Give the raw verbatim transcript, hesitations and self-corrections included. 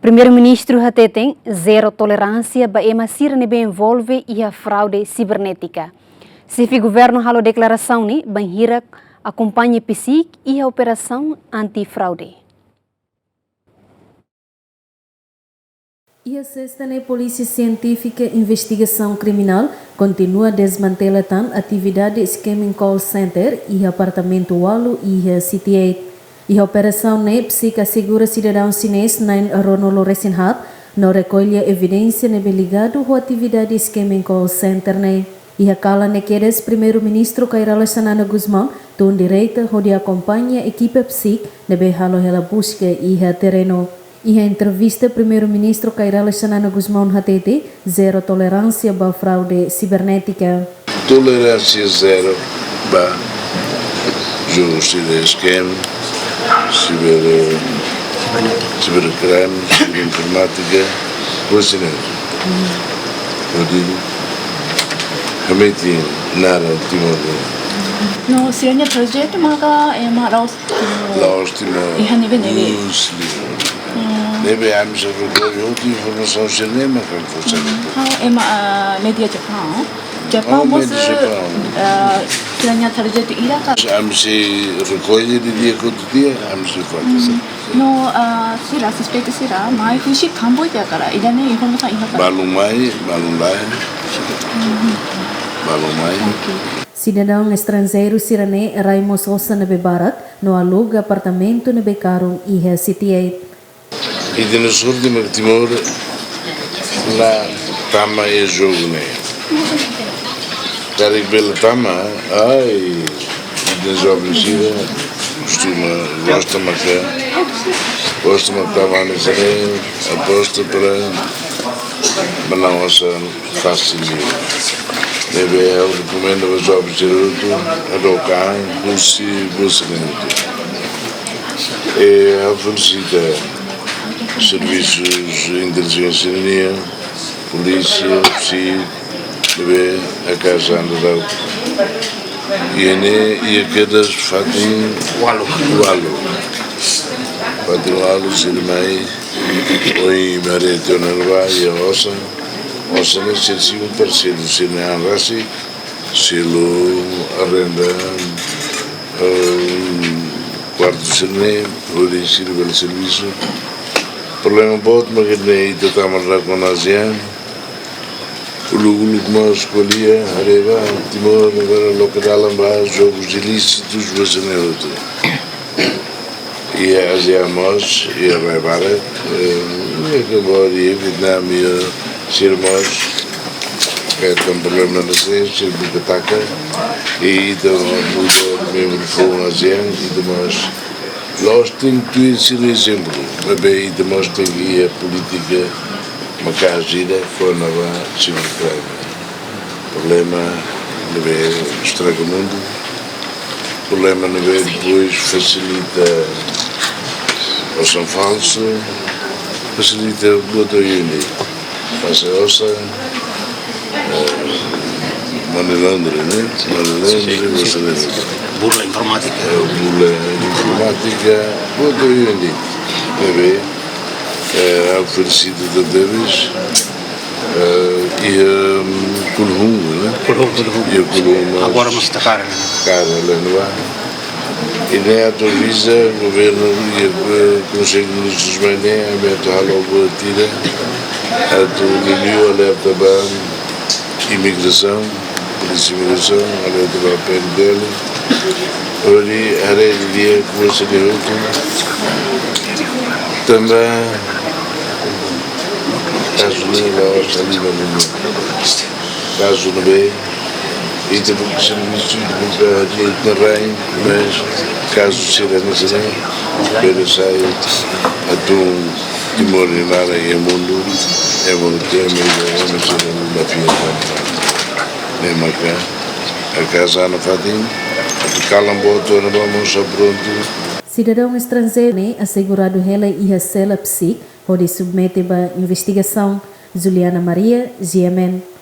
Primeiru-Ministru hateten zero toleránsia ba ema sira ne'ebé envolve iha fraude sibernétika. Xefe Governu halo deklarasaun ne'e bainhira akompaña PCIC iha operasaun anti-fraude. Iha sesta ne'e, Polísia Sientífika Investigasaun Kriminál kontinua dezmantela tan atividade scamming call center iha apartamentu ualu iha City eight. Iha operasaun ne'e, PCIC asegura sidadaun xinés na'in ruanulu resin haat, no rekolla evidénsia ne'ebé ligadu ho atividade scamming call center ne'e. Iha kalan ne'e kedas, Primeiru-Ministru Kay Rala Xanana Gusmão tun direta hodi akompaña ekipa PCIC ne'ebé halo hela buska iha terrenu. Iha entrevista, Primeiru-Ministru Kay Rala Xanana Gusmão hatete zero toleránsia ba fraude sibernétika. Toleránsia zero ba jogu sira scam, siber, sibercrime, siberinformátika, buat sira-ne'e. Hodi hametin naran Timor. No, sira-nia target maka ema la'ós Timor. La'ós Timor. Iha ne'ebé, ne'ebé. Ne'ebé ami sei rekolla hotu informasaun sira-ne'e maka fó sai. Ha'u ema, ah, média Japaun. Japaun mós, média Japaun. Ah, sira-nia target ida ka? Ami sei rekolla didi'ak hotu tiha, ami sei fó sai. No, ah, sira, suspeitu sira mai husi kampu tiha ka lae? Ida-ne'e informasaun iha ka? Balun mai, balun lae. Balun mai. Oke. Sidadaun estranjeiru sira-ne'e rai mós osan ne'ebé barak, no aluga apartamentu ne'ebé karun iha City eight. Ita-nia sorte mak Timor la tama iha jogu ne'e. Karik bele tama, ai, ita-nia joven sira kostuma, gosta maka, gosta maka tama ne'e, aposta para manán osan fasil. Ne'ebé ha'u rekomenda ba joven sira hotu, hadook an husi buska ne'e hotu. I ha'u felisita servisus intelijénsia nian, polísia, PCIC, ne'ebé hakaas an daudaun. Iha ne'e, iha kedas fatin ualu. Ualu. Fatin ualu sira mai, ohin imi haree tiha ona ne'ebá, iha osan. Osan ne'e sira simu para selu sira-nia an rasik, selu arrenda, eh, kuartu sira-ne'e, hodi sira bele servisu. Problema boot mak ne'e, ita tama rak ona ASEAN. Uluk-uluk mós ko'alia, haree ba, Timor agora loke dalan ba jogos ilícitos, buat sira-ne'e hotu. Iha ASEAN mós, iha rai barak, eh, iha Cambodia, iha Vietnam, iha sira mós, eh, iha problema ne'e, sira buka taka, i ita nu'udar membru foun ASEAN, ita mós, la'ós tenke tuir sira-nia ezemplu, maibé ita mós tenke iha polítika maka'as ida kona-ba cybercrime. Problema ne'ebé estraga mundu. Problema ne'ebé depois fasilita osan falsu, fasilita buat oioin de'it. Fase osan, eh, money laundering, ne'e? Money laundering, sin, sin, osan ne'e. Burla informátika. Eh, burla informátika, buat oioin de'it. Ne'ebé, eh, ha'u felisita tebes. Eh, iha, mm, Kulhun, ne'e? Kulhun, Kulhun. Iha Kulhun, mas agora mós está caro, ne'e? Caro, ne'e, ne'ebá. I ne'e atu avisa governu, iha, eh, Konsellu Ministrus mai ne'e, ami atu halo buat ida, atu liuliu alerta ba imigrasaun, polísia imigrasaun, alerta ba PNTL, hodi haree didi'ak buat sira-ne'e hotu. Tanba kazu ne'e la'ós halimar nian. Kazu ne'ebé ita buka servisu, ita buka direitu ita-nia rai, mas kazu sira-ne'e, sira-ne'e bele sai hatún Timor nia naran iha mundu, ema hotu temi, ema sira-ne'e la fiar ba ema. Ne'e maka hakaas an nafatin, atu kalan boot ona ba mós prontu. Sidadaun estranjeiru ne'e aseguradu hela iha sela PCIC hodi submete ba investigasaun. Juliana Maria, GMN.